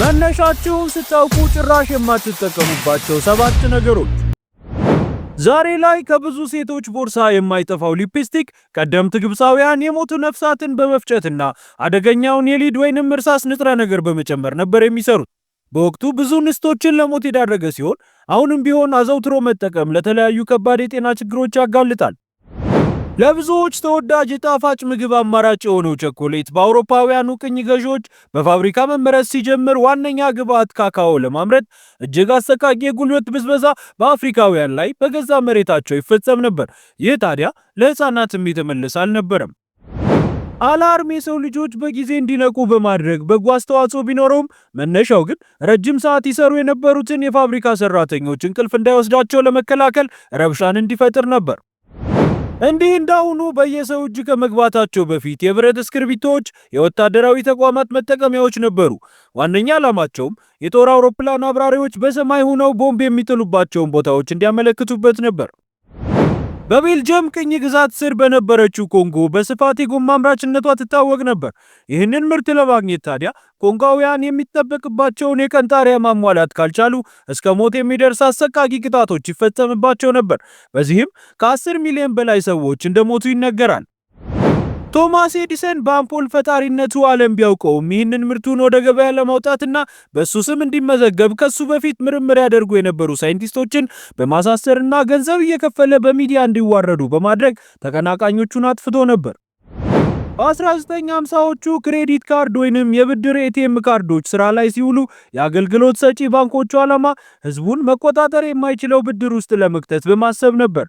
መነሻችሁን ስታውቁ ጭራሽ የማትጠቀሙባቸው ሰባት ነገሮች። ዛሬ ላይ ከብዙ ሴቶች ቦርሳ የማይጠፋው ሊፕስቲክ ቀደምት ግብፃውያን የሞቱ ነፍሳትን በመፍጨትና አደገኛውን የ lead ወይንም እርሳስ ንጥረ ነገር በመጨመር ነበር የሚሰሩት። በወቅቱ ብዙ እንስቶችን ለሞት የዳረገ ሲሆን፣ አሁንም ቢሆን አዘውትሮ መጠቀም ለተለያዩ ከባድ የጤና ችግሮች ያጋልጣል። ለብዙዎች ተወዳጅ የጣፋጭ ምግብ አማራጭ የሆነው ቸኮሌት በአውሮፓውያኑ ቅኝ ገዢዎች በፋብሪካ መመረት ሲጀምር ዋነኛ ግብዓት ካካኦ ለማምረት እጅግ አሰቃቂ የጉልበት ብዝበዛ በአፍሪካውያን ላይ በገዛ መሬታቸው ይፈጸም ነበር። ይህ ታዲያ ለሕፃናትም የተመለሰ አልነበረም። Alarm የሰው ልጆች በጊዜ እንዲነቁ በማድረግ በጎ አስተዋጽኦ ቢኖረውም፣ መነሻው ግን ረጅም ሰዓት ይሰሩ የነበሩትን የፋብሪካ ሰራተኞች እንቅልፍ እንዳይወስዳቸው ለመከላከል ረብሻን እንዲፈጥር ነበር። እንዲህ እንዳሁኑ በየሰው እጅ ከመግባታቸው በፊት የብረት እስክርቢቶዎች የወታደራዊ ተቋማት መጠቀሚያዎች ነበሩ። ዋነኛ ዓላማቸውም የጦር አውሮፕላን አብራሪዎች በሰማይ ሆነው ቦምብ የሚጥሉባቸውን ቦታዎች እንዲያመለክቱበት ነበር። በቤልጅየም ቅኝ ግዛት ስር በነበረችው ኮንጎ በስፋት የጎማ አምራችነቷ ትታወቅ ነበር። ይህንን ምርት ለማግኘት ታዲያ ኮንጎውያን የሚጠበቅባቸውን የቀን ጣሪያ ማሟላት ካልቻሉ እስከ ሞት የሚደርስ አሰቃቂ ቅጣቶች ይፈጸምባቸው ነበር። በዚህም ከ10 ሚሊዮን በላይ ሰዎች እንደሞቱ ይነገራል። ቶማስ ኤዲሰን በአምፖል ፈጣሪነቱ ዓለም ቢያውቀውም፣ ይህንን ምርቱን ወደ ገበያ ለማውጣትና በእሱ ስም እንዲመዘገብ ከሱ በፊት ምርምር ያደርጉ የነበሩ ሳይንቲስቶችን በማሳሰርና ገንዘብ እየከፈለ በሚዲያ እንዲዋረዱ በማድረግ ተቀናቃኞቹን አጥፍቶ ነበር። በ1950ዎቹ credit card ወይንም የብድር ATM ካርዶች ስራ ላይ ሲውሉ የአገልግሎት ሰጪ ባንኮቹ ዓላማ ህዝቡን መቆጣጠር የማይችለው ብድር ውስጥ ለመክተት በማሰብ ነበር።